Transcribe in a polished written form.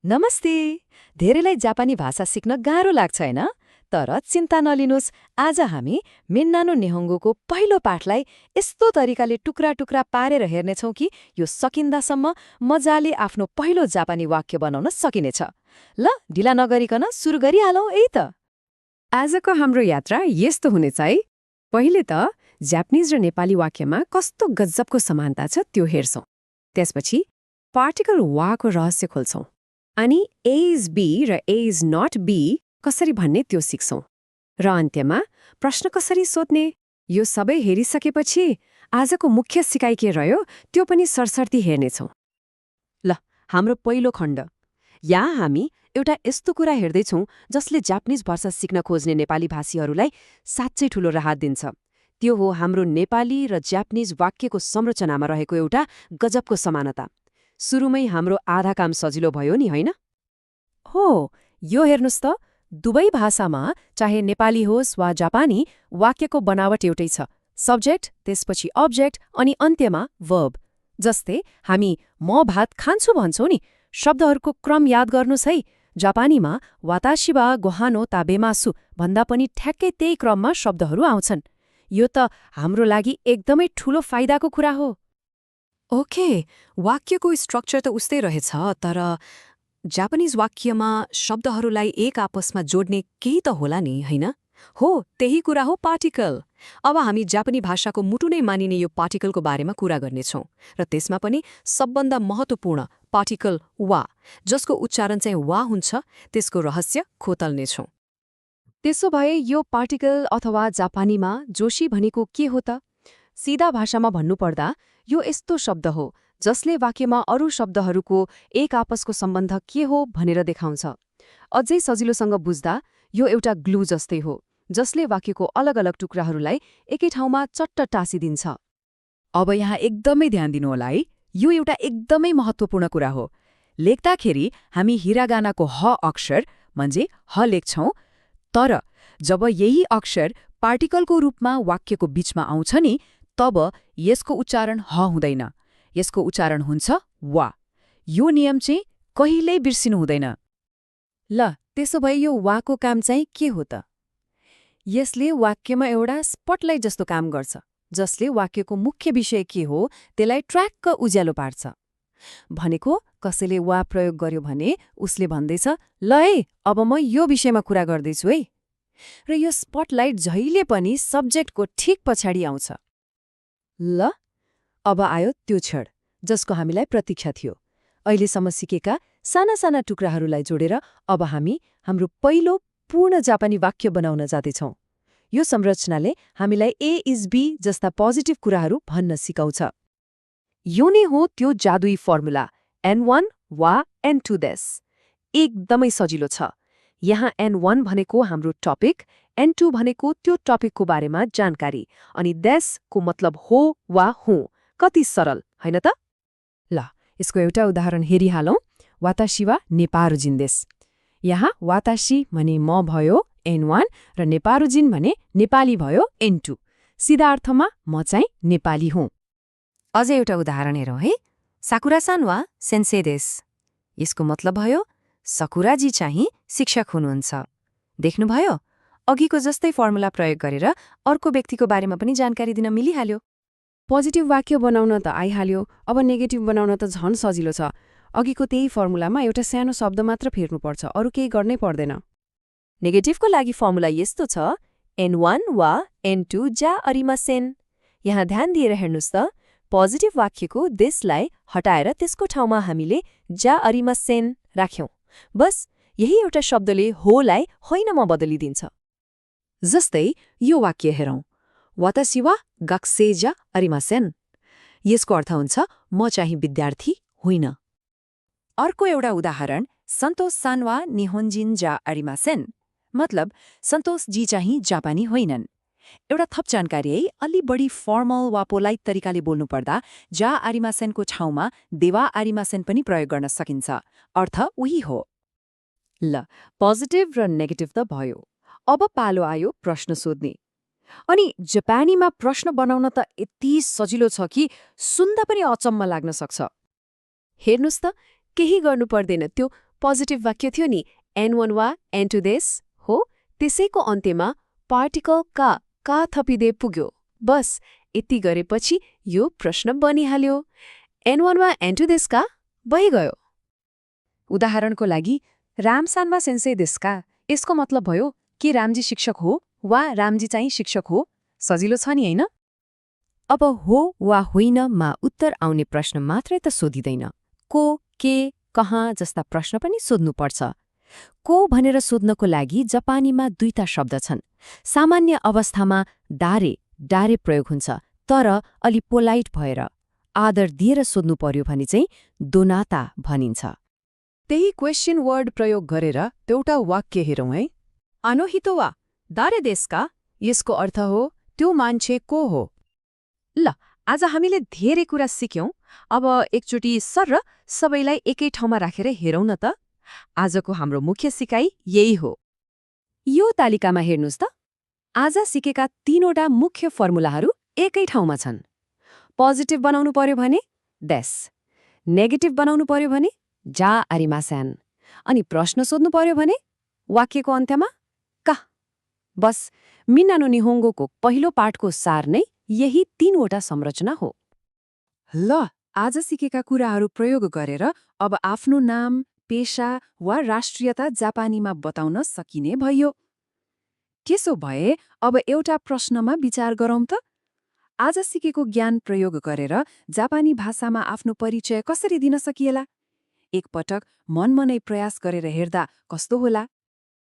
नमस्ते। धेरैलाई जापानी भाषा सिक्न गाह्रो लाग्छ हैन? तर चिन्ता नलिनुस्, आज हामी मिन्नानो निहोङ्गोको पहिलो पाठलाई यस्तो तरिकाले टुक्रा टुक्रा पारेर हेर्नेछौँ कि यो सकिन्दासम्म मजाले आफ्नो पहिलो जापानी वाक्य बनाउन सकिनेछ। ल, ढिला नगरिकन सुरु गरिहालौँ है त। आजको हाम्रो यात्रा यस्तो हुनेछ है। पहिले त जापानिज र नेपाली वाक्यमा कस्तो गजबको समानता छ त्यो हेर्छौं। त्यसपछि पार्टिकल वाको रहस्य खोल्छौं। अनि ए इज बी र ए इज नट बी कसरी भन्ने त्यो सिक्छौं। र अन्त्यमा प्रश्न कसरी सोध्ने, यो सबै हेरिसकेपछि आजको मुख्य सिकाइ के रह्यो त्यो पनि सरसर्ती हेर्नेछौं। ल, हाम्रो पहिलो खण्ड। यहाँ हामी एउटा यस्तो कुरा हेर्दैछौँ जसले जापानिज भाषा सिक्न खोज्ने नेपाली भाषीहरूलाई साँच्चै ठूलो राहत दिन्छ। त्यो हो हाम्रो नेपाली र जापानिज वाक्यको संरचनामा रहेको एउटा गजबको समानता। सुरुमै हाम्रो आधा काम सजिलो भयो नि, होइन? हो, यो हेर्नुस् त, दुवै भाषामा चाहे नेपाली होस् वा जापानी, वाक्यको बनावट एउटै छ। सब्जेक्ट, त्यसपछि अब्जेक्ट अनि अन्त्यमा वर्ब। जस्तै हामी म भात खान्छु भन्छौं नि, शब्दहरूको क्रम याद गर्नुस् है। जापानीमा वाताशी वा गोहानो ताबेमासु भन्दा पनि ठ्याक्कै त्यही क्रममा शब्दहरू आउँछन्। यो त हाम्रो लागि एकदमै ठूलो फाइदाको कुरा हो। ओके, वाक्यको स्ट्रक्चर त उस्तै रहेछ, तर जापानिज वाक्यमा शब्दहरूलाई एक आपसमा जोड्ने केही त होला नि, होइन? हो, त्यही कुरा हो पार्टिकल। अब हामी जापानी भाषाको मुटु नै मानिने यो पार्टिकलको बारेमा कुरा गर्नेछौँ, र त्यसमा पनि सबभन्दा महत्त्वपूर्ण पार्टिकल वा, जसको उच्चारण चाहिँ वा हुन्छ, त्यसको रहस्य खोतल्नेछौँ। त्यसो भए यो पार्टिकल अथवा जापानीमा जोशी भनेको के हो त? सीधा भाषामा भन्नुपर्दा यो यस्तो शब्द हो जसले वाक्यमा अरू शब्दहरूको एक आपसको सम्बन्ध के हो भनेर देखाउँछ। अझै सजिलोसँग बुझ्दा यो एउटा ग्लू जस्तै हो, जसले वाक्यको अलग अलग टुक्राहरूलाई एकै ठाउँमा चट्ट टाँसिदिन्छ। अब यहाँ एकदमै ध्यान दिनुहोला है, यो एउटा एकदमै महत्त्वपूर्ण कुरा हो। लेख्दाखेरि हामी हिरागानाको ह अक्षर म्हणजे ह लेख्छौं, तर जब यही अक्षर पार्टिकलको रूपमा वाक्यको बीचमा आउँछ नि, तब यसको उच्चारण ह हुँदैन, यसको उच्चारण हुन्छ वा। यो नियम चाहिँ कहिल्यै बिर्सिनु हुँदैन। ल, त्यसो भए यो वाको काम चाहिँ के हो त? यसले वाक्यमा एउटा स्पटलाइट जस्तो काम गर्छ, जसले वाक्यको मुख्य विषय के हो त्यसलाई ट्र्याक्क उज्यालो पार्छ। भनेको कसैले वा प्रयोग गर्यो भने उसले भन्दैछ, ल है, अब म यो विषयमा कुरा गर्दैछु है। र यो स्पटलाइट जहिले पनि सब्जेक्टको ठिक पछाडि आउँछ। ल, अब आयो त्यो क्षण जसको हामीलाई प्रतीक्षा थियो। अहिलेसम्म सिकेका साना साना टुक्राहरूलाई जोडेर अब हामी हाम्रो पहिलो पूर्ण जापानी वाक्य बनाउन जाँदैछौँ। यो संरचनाले हामीलाई ए इज बी जस्ता पोजिटिभ कुराहरू भन्न सिकाउँछ। यो नै हो त्यो जादुई फर्मुला N1 वा N2 देश। एकदमै सजिलो छ। यहाँ N1 भनेको हाम्रो टपिक, N2 भनेको त्यो टपिकको बारेमा जानकारी, अनि देशको मतलब हो वा हुँ। कति सरल, होइन त? ल, यसको एउटा उदाहरण हेरिहालौं। वाताशी वा नेपारुजिन देश। यहाँ वाताशी भने म भयो N1 र नेपारुजिन भने नेपाली भयो N2। सिधा अर्थमा म चाहिँ नेपाली हुँ। अझै एउटा उदाहरण हेरौँ है। साकुरा-सान वा सेन्से देश। यसको मतलब भयो सकुराजी चाहिँ शिक्षक हुनुहुन्छ। देख्नुभयो, अघिको जस्तै फर्मुला प्रयोग गरेर अर्को व्यक्तिको बारेमा पनि जानकारी दिन मिलिहाल्यो। पोजिटिभ वाक्य बनाउन त आइहाल्यो, अब नेगेटिभ बनाउन त झन् सजिलो छ। अघिको त्यही फर्मुलामा एउटा सानो शब्द मात्र फेर्नुपर्छ, अरू केही गर्नै पर्दैन। नेगेटिभको लागि फर्मुला यस्तो छ, N1 वा N2 जा अरिमासेन। यहाँ ध्यान दिएर हेर्नुस् त, पोजिटिभ वाक्यको देशलाई हटाएर त्यसको ठाउँमा हामीले जा अरिमासेन राख्यौं। बस यही एउटा शब्दले होलाई होइनमा बदलिदिन्छ। जस्तै यो वाक्य हेरौँ, वाताशी वा गाक्सेई जा अरिमासेन। यसको अर्थ हुन्छ म चाहिँ विद्यार्थी होइन। अर्को एउटा उदाहरण, सन्तोष-सान वा निहोन्जिन जा अरिमासेन। मतलब सन्तोषजी चाहिँ जापानी होइनन्। एउटा थप जानकारी है, अलि बढी फर्मल वा पोलाइट तरिकाले बोल्नुपर्दा जा अरिमासेनको ठाउँमा देवा अरिमासेन पनि प्रयोग गर्न सकिन्छ। अर्थ उही हो। ल, पोजिटिभ र नेगेटिभ त भयो। अब पालो आयो प्रश्न सोध्ने। अनि जापानीमा प्रश्न बनाउन त यति सजिलो छ कि सुन्दा पनि अचम्म लाग्न सक्छ। हेर्नुस् त, केही गर्नु पर्दैन, त्यो पोजिटिभ वाक्य थियो नि, N1 वा N2 देश हो, त्यसैको अन्त्यमा पार्टिकल का थपिँदै पुग्यो। बस यति गरेपछि यो प्रश्न बनिहाल्यो। N1 वा N2 देशका भइगयो। उदाहरणको लागि रामसान वा सेन्से देशका, यसको मतलब भयो कि रामजी शिक्षक हो वा रामजी चाहिँ शिक्षक हो। सजिलो छ नि होइन? अब हो वा होइनमा उत्तर आउने प्रश्न मात्रै त सोधिँदैन, को, के, कहाँ जस्ता प्रश्न पनि सोध्नुपर्छ। को भनेर सोध्नको लागि जापानीमा दुईटा शब्द छन्। सामान्य अवस्थामा डारे प्रयोग हुन्छ, तर अलि पोलाइट भएर आदर दिएर सोध्नु पर्यो भने चाहिँ दोनाता भनिन्छ। त्यही क्वेशन वर्ड प्रयोग गरेर एउटा वाक्य हेरौँ है। अनोहितो वा दारे देशका, यसको अर्थ हो त्यो मान्छे को हो। ल, आज हामीले धेरै कुरा सिक्यौं। अब एकचोटि सर सबैलाई एकै ठाउँमा राखेर हेरौँ न त। आजको हाम्रो मुख्य सिकाइ यही हो। यो तालिकामा हेर्नुस् त, आज सिकेका 3वटा मुख्य फर्मुलाहरू एकै ठाउँमा छन्। पोजिटिभ बनाउनु पर्यो भने देश, नेगेटिभ बनाउनु पर्यो भने जा आरिमासेन, अनि प्रश्न सोध्नु पर्यो भने वाक्यको अन्त्यमा का। बस मिन्ना नो निहोङ्गोको पहिलो पाठको सार नै यही 3वटा संरचना हो। ल, आज सिकेका कुराहरू प्रयोग गरेर अब आफ्नो नाम, पेशा वा राष्ट्रियता जापानीमा बताउन सकिने भयो। त्यसो भए अब एउटा प्रश्नमा विचार गरौँ त। आज सिकेको ज्ञान प्रयोग गरेर जापानी भाषामा आफ्नो परिचय कसरी दिन सकिएला? एकपटक मनमनै प्रयास गरेर हेर्दा कस्तो होला?